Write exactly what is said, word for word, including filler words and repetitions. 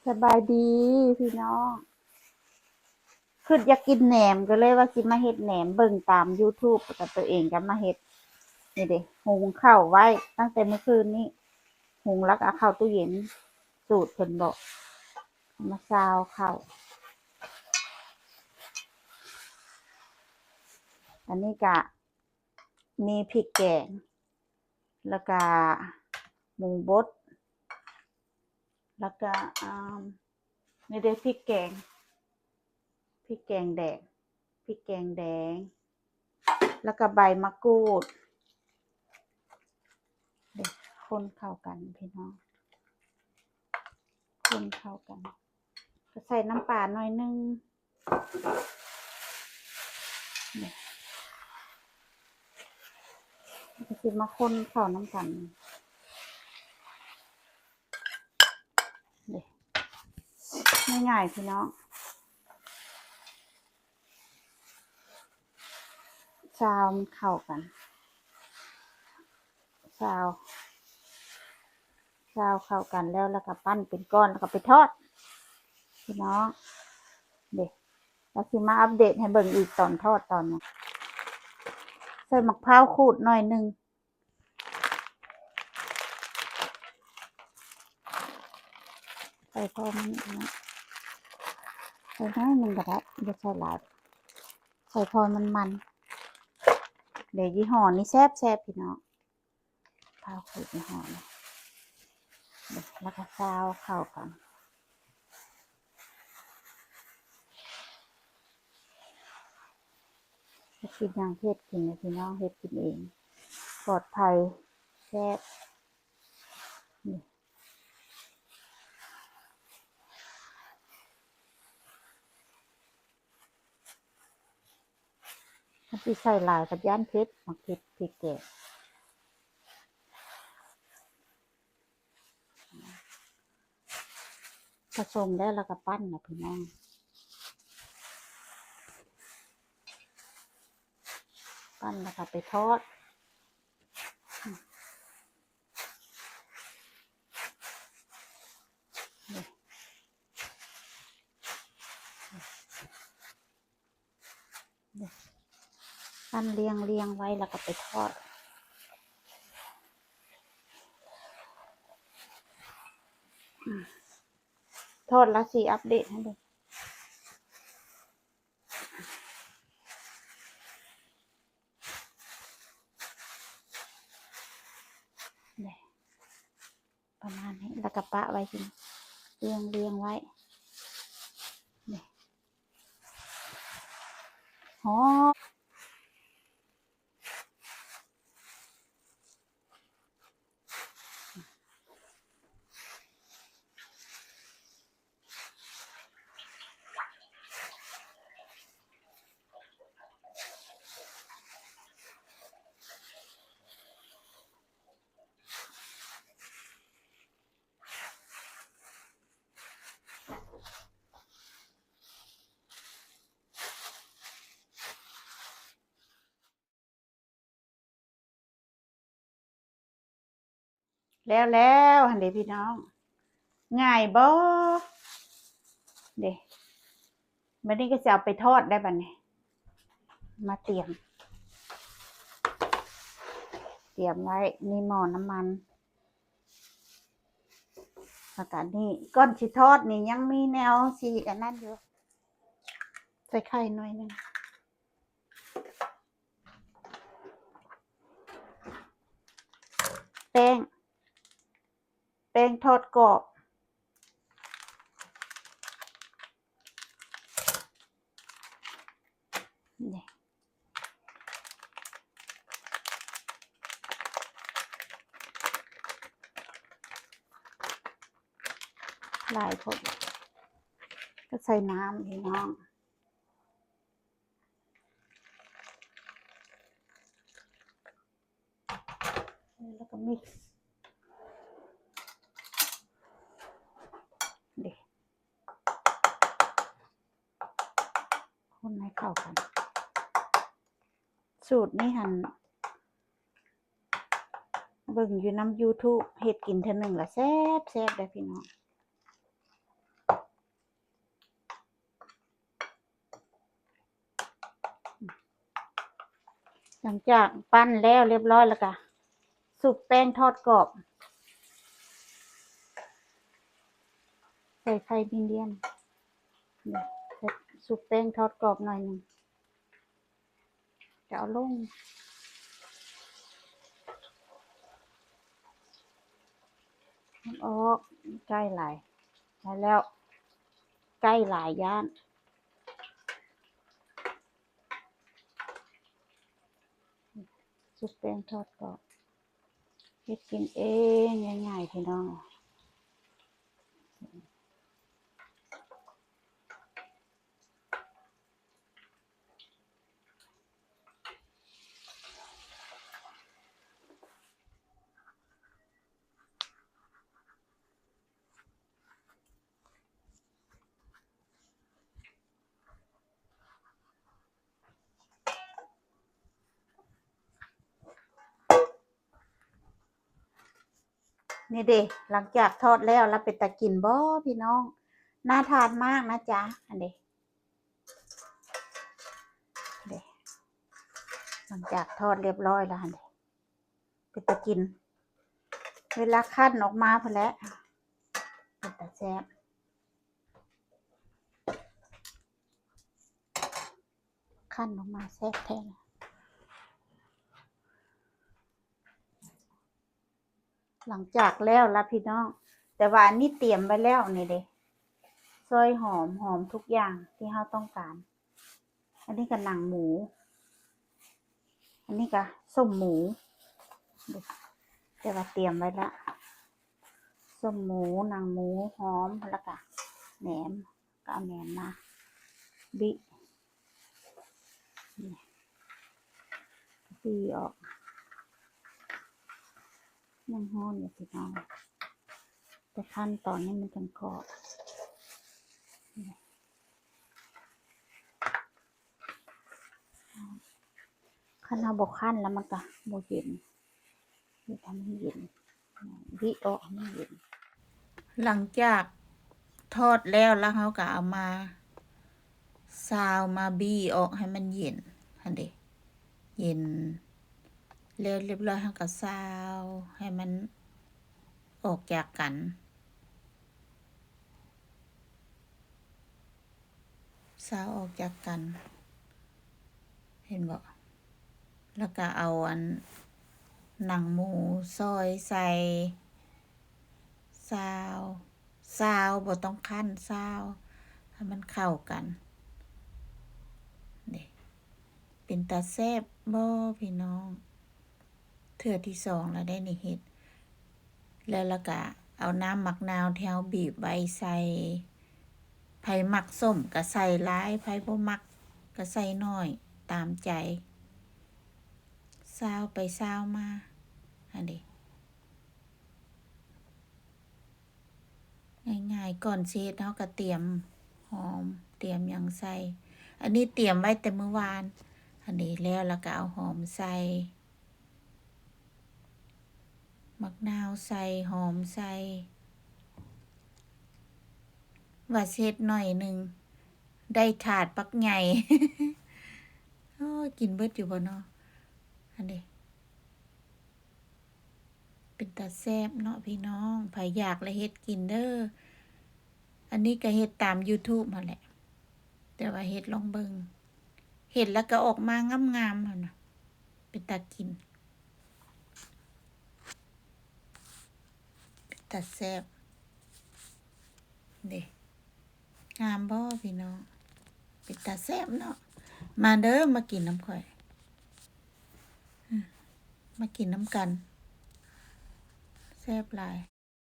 สบายดีพี่น้อง คืออยากกินแหนมก็เลยว่าสิมาเฮ็ดแหนม เบิ่งตาม YouTube แล้วก็ตัวเองก็มาเฮ็ด นี่เด้ หุงข้าวไว้ตั้งแต่เมื่อคืนนี้ หุงแล้วก็เอาเข้าตู้เย็น สูตรเพิ่นบอก มาซาวข้าว อันนี้ก็มีพริกแกง แล้วก็หมูบด แล้วก็ อ่า นี่เด้พริกแกง พริกแกงแดง พริกแกงแดง แล้วก็ใบมะกรูด เดี๋ยวคนเข้ากันพี่น้อง คนเข้ากัน ก็ใส่น้ำปลาหน่อยนึง นี่ ก็สิมาคนเข้านำกัน นี่ ง่ายๆพี่น้อง ซาวมันเข้ากัน ซาว ซาวเข้ากันแล้ว แล้วก็ปั้นเป็นก้อน แล้วก็ไปทอด พี่น้อง เด้ แล้วสิมาอัปเดตให้เบิ่งอีกตอนทอดตอนนี้ ใส่มะพร้าวขูดหน่อยนึง ใส่พอมันนะ ใส่น้อยนึงก็ได้ อย่าใส่หลาย ใส่พอมันมัน เดี๋ยวยี่ห้อนี้แซ่บๆพี่น้อง ข้าวขูดยี่ห้อนี้ แล้วก็ซาวเข้ากัน เฮ็ดกินอย่างเฮ็ดกินนะพี่น้อง เฮ็ดกินเอง ปลอดภัย แซ่บ นี่ ถ้าสิใส่หลายก็ย้านเผ็ด หมากเผ็ด พริกแกง ผสมแล้ว แล้วก็ปั้นนะพี่น้อง ปั้นแล้วก็ไปทอด ปั้นเรียงเรียงไว้แล้วก็ไปทอด ทอดแล้วสิอัปเดตให้ดู นี่ ประมาณนี้ แล้วก็ปะไว้ทีนี้ เรียงเรียงไว้ นี่ หอม แล้วแล้วหั่นเด้พี่น้อง ง่ายบ่ เด้ บัดนี้ก็สิเอาไปทอดได้บัดนี้ มาเตรียม เตรียมไว้ นี่หม้อน้ำมัน แล้วก็นี่ ก่อนสิทอดนี่ยังมีแนวสิอันนั้นอยู่ ใส่ไข่หน่อยนึง แป้ง แป้งทอดกรอบ นี่ หลายคน ก็ใส่น้ำพี่น้อง แล้วก็ mix เด้ คนให้เข้ากัน สูตรนี้หั่น เบิ่งอยู่นำ YouTube เฮ็ดกินเทื่อหนึ่งละแซ่บแซ่บเด้อพี่น้อง หลังจากปั้นแล้วเรียบร้อยแล้วก็ สุบแป้งทอดกรอบ ใส่ไข่มีเดียม นี่ สุบแป้งทอดกรอบหน่อยหนึ่ง จะเอาลง มันออก ใกล้หลาย แล้ว ใกล้หลายย่าน สุบแป้งทอดกรอบ เฮ็ดกินเองง่ายๆ พี่น้อง นี่เด้ หลังจากทอดแล้ว แล้วเป็นตากินบ่พี่น้อง น่าทานมากนะจ๊ะ อันเด้ เด้ หลังจากทอดเรียบร้อยแล้ว อันเด้ เป็นตากิน เวลาคั่นออกมาพอแล้ว เป็นตาแซ่บ คั่นออกมาแซ่บแท้เลย หลังจากแล้วละพี่น้อง แต่ว่าอันนี้เตรียมไว้แล้วนี่เด้ ซอยหอม หอมทุกอย่างที่เราต้องการ อันนี้ก็หนังหมู อันนี้ก็ส้มหมู แต่ว่าเตรียมไว้ละ ส้มหมู หนังหมู หอม แล้วก็แหนม ก็เอาแหนมมา บิ นี่ บิออก ยังฮ้อนอยู่พี่น้อง แต่ขั้นตอนนี้มันจังกรอบ คันเราบ่ขั้นแล้วมันก็บ่เย็น เฮ็ดให้มันเย็น บิออกให้มันเย็น หลังจากทอดแล้ว แล้วเราก็เอามาซาว มาบีออกให้มันเย็น หั่นเด้ เย็น แล้วเรียบร้อยเราก็ซาวให้มันออกจากกัน ซาวออกจากกัน เห็นบ่ แล้วก็เอาอันหนังหมูซอยใส่ ซาว ซาว บ่ต้องขั้น ซาว ให้มันเข้ากัน นี่ เป็นตาแซ่บบ่พี่น้อง เทื่อที่สองแล้วได้นี่เฮ็ด แล้ว แล้วก็เอาน้ำหมากนาวที่เราบีบไว้ใส่ ไผมักส้มก็ใส่หลาย ไผบ่มักก็ใส่น้อย ตามใจ ซาวไปซาวมา อันนี้ ง่ายๆ ก่อนสิเฮ็ดเราก็เตรียมหอม เตรียมหยังใส่ อันนี้เตรียมไว้แต่มื้อวาน อันนี้แล้ว แล้วก็เอาหอมใส่ หมากนาวใส่ หอมใส่ ว่าสิเฮ็ดหน่อยหนึ่ง ได้ถาดบักใหญ่ โอ้ย กินเบิดอยู่บ่เนาะ อันนี้ เป็นตาแซ่บเนาะพี่น้อง ไผอยากละเฮ็ดกินเด้อ อันนี้ก็เฮ็ดตาม YouTube หั่นแหละ แต่ว่าเฮ็ดลองเบิ่ง เฮ็ดแล้วก็ออกมางามๆหั่นน่ะ เป็นตากิน เป็นตาแซ่บ เด้ งามบ่พี่น้อง เป็นตาแซ่บเนาะ มาเด้อ มากินนำข่อย อืม มากินนำกัน แซ่บหลาย